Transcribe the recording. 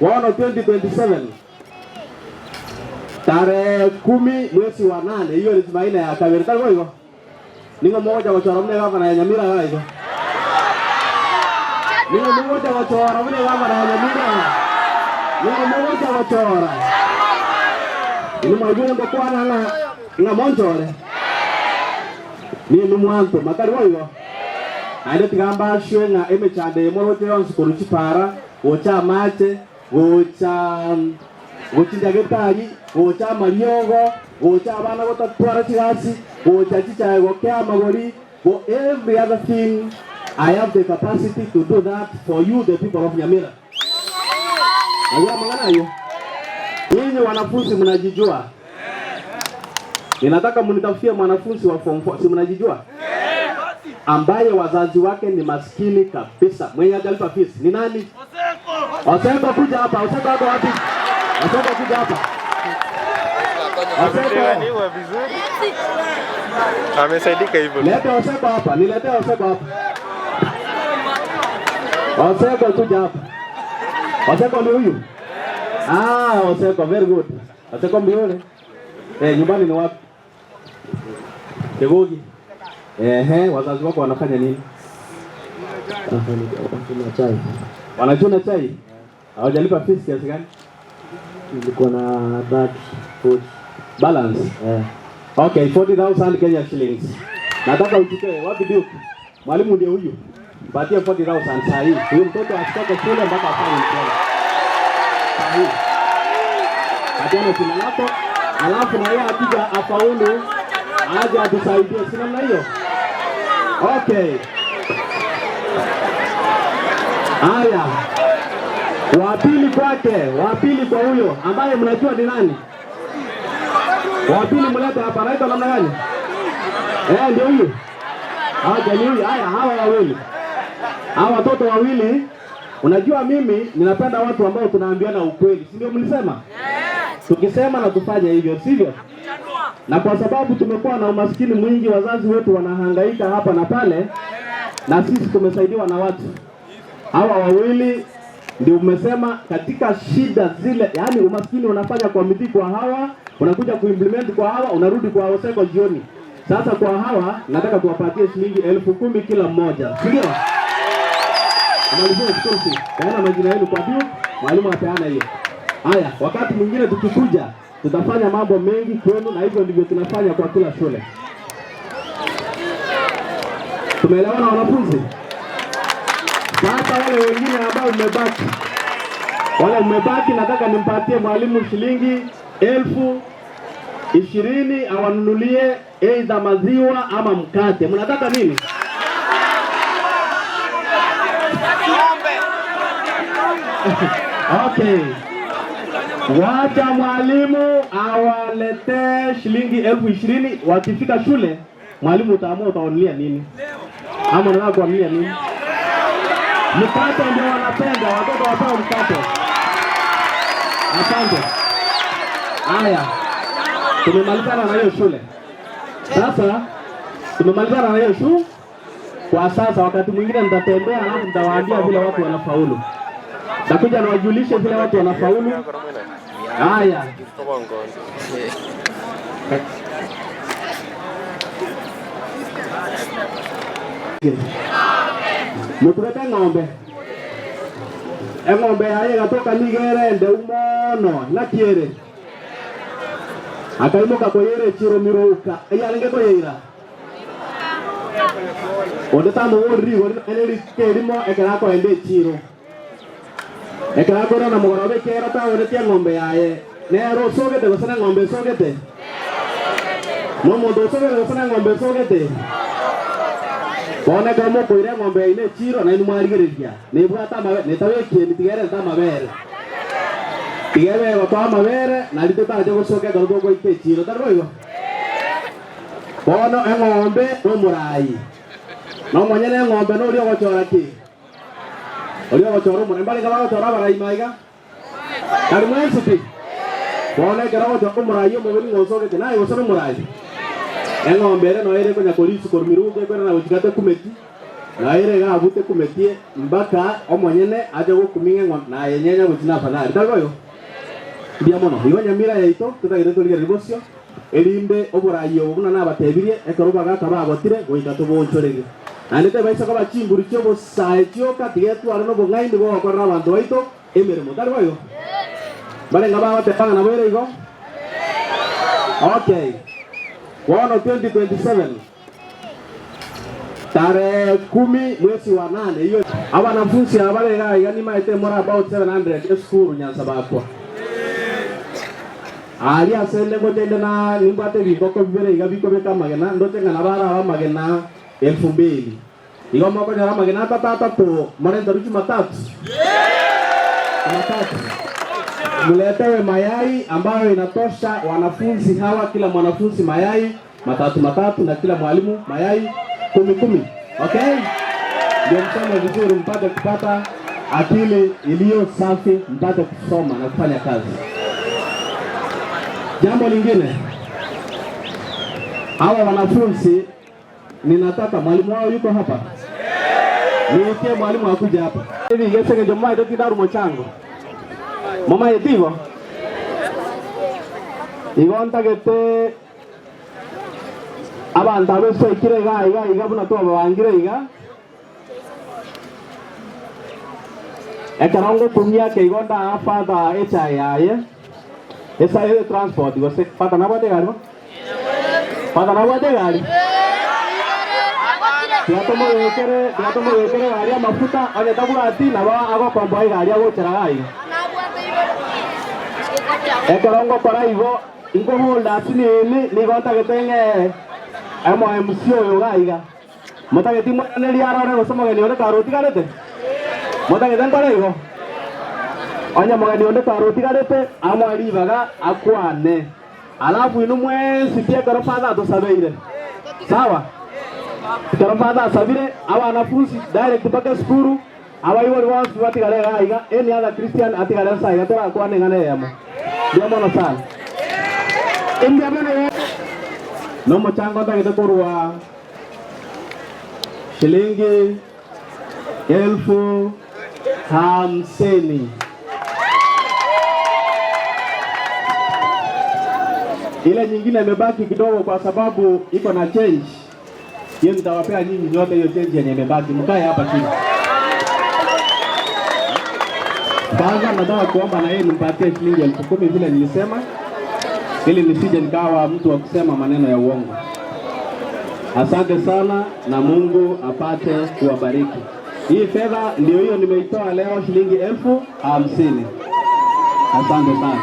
Bono 2027 tarehe kumi mwezi wa nane, hiyo ni Jumanne ya kabere, tari boigo? Ning'o mogocha gochora buna egavana ya Nyamira iga igo? Ning'o mogocha gochora buna egavana ya Nyamira? Ning'o mogocha gochora? Inwe mwaigure ngokwana ng'a ng'a monchore? Ninwe mwantoma, tari boigo? Naende tiga mbashwe ng'a emechando eye moroche yonsi korwa chipara, gocha amache, gocha gochia nyagetari, gocha amariogo, gocha abana gotatwara chigasi, gocha chichae gokea amagori, go every other thing, I have the capacity to do that for you the people of Nyamira. Ayio amang'ana ayio. Nyinyi wanafunzi mnajijua. Ninataka mnitafutie mwanafunzi wa form 4, si mnajijua? Ambaye wazazi wake ni maskini kabisa, mwenye hajalipa fees ni nani? Oseko kuja hapa. Oseko ako wapi? Oseko kuja hapa. Oseko. Amedewaniwa vizuri. Amesaidika hivyo. Lete Oseko hapa, niletee Oseko hapa. Oseko kuja hapa. Oseko ni huyu? Ah, Oseko very good. Oseko mbiole. Eh, nyumbani ni wapi? Kegogi. Ehe, wazazi wako wanafanya nini? Wanachuna chai. Wanachuna chai? Hawajalipa fees kiasi gani? Nilikuwa na 30, 40. Balance. Eh. Okay, 40,000 Kenya shillings. Nataka uchukue wapi Duke? Mwalimu ndiye huyu. Patie 40,000 saa hii. Huyu mtoto asitoke shule mpaka afanye mtihani. Saa hii. Patiana jina lako, alafu na yeye akija afaulu aje atusaidie, si namna hiyo? Okay. Haya, wa pili kwake, wa pili kwa huyo ambaye mnajua ni nani? Wa pili mlete hapa, anaitwa namna gani? Eh, ndio huyu. Aje ni huyu. Haya, hawa wawili, hawa watoto wawili. Unajua mimi ninapenda watu ambao tunaambiana ukweli, si ndio? Mlisema tukisema na tufanye hivyo, sivyo? Na kwa sababu tumekuwa na umaskini mwingi, wazazi wetu wanahangaika hapa na pale, na sisi tumesaidiwa na watu hawa wawili ndio umesema katika shida zile, yaani umaskini unafanya kwa miti kwa hawa, unakuja kuimplement kwa hawa, unarudi kwa Oseko jioni. Sasa kwa hawa nataka tuwapatie shilingi 10,000 kila mmoja, si ndio? Malizia school fees. Peana majina yenu kwa Duke, mwalimu apeana hiyo. Haya, wakati mwingine tukikuja tutafanya mambo mengi kwenu, na hivyo ndivyo tunafanya kwa kila shule. Tumeelewana wanafunzi? Sasa wale wengine ambao mmebaki, wale mmebaki, nataka nimpatie mwalimu shilingi 20,000 awanunulie aidha maziwa ama mkate. Mnataka nini? Okay. Wacha mwalimu awaletee shilingi 20,000. Wakifika shule, mwalimu utaamua utawanunulia nini, ama unataka kuwanunulia nini? Mkate ndio wanapenda watoto, wapewe mkate. Asante. Haya, tumemalizana na hiyo shule sasa, tumemalizana na hiyo shule kwa sasa. Wakati mwingine nitatembea, alafu nitawaambia vile watu wanafaulu. Takuja niwajulishe vile watu wanafaulu. Haya. Mutugete ng'ombe eng'ombe yaye egatoka nigo ere endeu mono naki ere akaimoka koyeira echiro mirouka eyarenge koyeira onde tamoboriri rigori naende rituko erimo ekero akoenda echiro ekero akoirana mogoroba ekiagera tagoretie eng'ombe yaye nere osogete gose neng'ombe esogete nomonto osogete gose neng'ombe esogete Bono ekero mokoira eng'ombe yaino echiiro, nainwe mwarigereria, nebwate amabere, netabe ekieni, tiga erente amabere. Tiga ebe egotoa amabere, nario totache gosoka ekero togoika echiiro, tari boigo? Bono eng'ombe nomoraai, na omonyene eng'ombe noria ogochora ki? Oria ogochora omoraai. Mbarenge bagochora abarai maiga? Tari mwensi pi? Bono ekero ogochora omoraai omobe nigo osogete, naye gose nomoraai? Eng'ombe ere noyo ere konya korisia korwa miruka ekwera na gochika tekumeti. Naere iga abwo tekumetie mpaka omonyene ache gokuming'a ng'a nayenyenya gochia nafadhali. Tari boigo? Mbuya mono. Igo nyamira yaito totagete torigererie bosio, erinde oboraai obo buna nabatebirie, ekero bagaka bagotire, goika toboonchorerie. Naende tebaisa koba chinguru chi'obosae chioka, tiga etware nobong'aini bw'ogokorera abanto baito emeremo. Tari boigo? Mbarenge bagoteba ng'a nabo ere igo? Okay. Bono 2027. Tarehe kumi mwezi wa nane iyo abanafunsi aba bare iga iga nimaete more about 700 esukuru Nyansabakwa. Aria ase inde ngocha inde na nimbwate ebiboko bibere iga bikobeka amagena ndoche ng'a nabo arabe amagena elfu mbili. Igo mokonyora amagena atato atato morenterwe chimatatu. Chimatatu. Muletewe mayai ambayo inatosha wanafunzi hawa kila mwanafunzi mayai matatu matatu na kila mwalimu mayai kumi kumi. Okay? Ndio msome vizuri mpate kupata akili iliyo safi mpate kusoma na kufanya kazi. Jambo lingine, hawa wanafunzi ninataka mwalimu wao yuko hapa, niitie mwalimu akuje hapa. Hivi gese njo tindaru mochango momaete igo igo ntagete abanto abo esoikire iga iga iga buna twababangire iga ekero ngokumia ake igo ndaa father echae yaye esae transport gose father nabwate egari bo father nabwate egari tiga tomobekere tiga tomobekere egari amafuta onye tabwati nabo agokomboa egari agochera iga iga ekero ngokora igo inkoholda asinini nigo ntagete ng'e emo MC oyo iga iga motageti mweraneri arore gose omogeni onde kare otigarete motagete nkore igo onye mogeni onde kare otigarete amoe ribaga akwane alafu inu mwensi pi ekero father atosabeire sawa ekero father asabire abanafunzi direct mpaka esukuru abaibori bonsi batigare iga iga any other Christian atigare nsa iga torakwane eng'ana eyemo mbuya mono sana mbuya mono nomochango ntagete korwa shilingi 50,000. Ile nyingine imebaki kidogo kwa sababu iko na change. Hiyo nitawapea nyinyi nyote hiyo change yenye imebaki. Mkae hapa chini. Kwanza nataka kuomba na yeye nimpatie shilingi 10,000 vile nilisema, ili nisije nikawa mtu wa kusema maneno ya uongo. Asante sana na Mungu apate kuwabariki. Hii fedha ndio hiyo nimeitoa leo shilingi 50,000. Asante sana.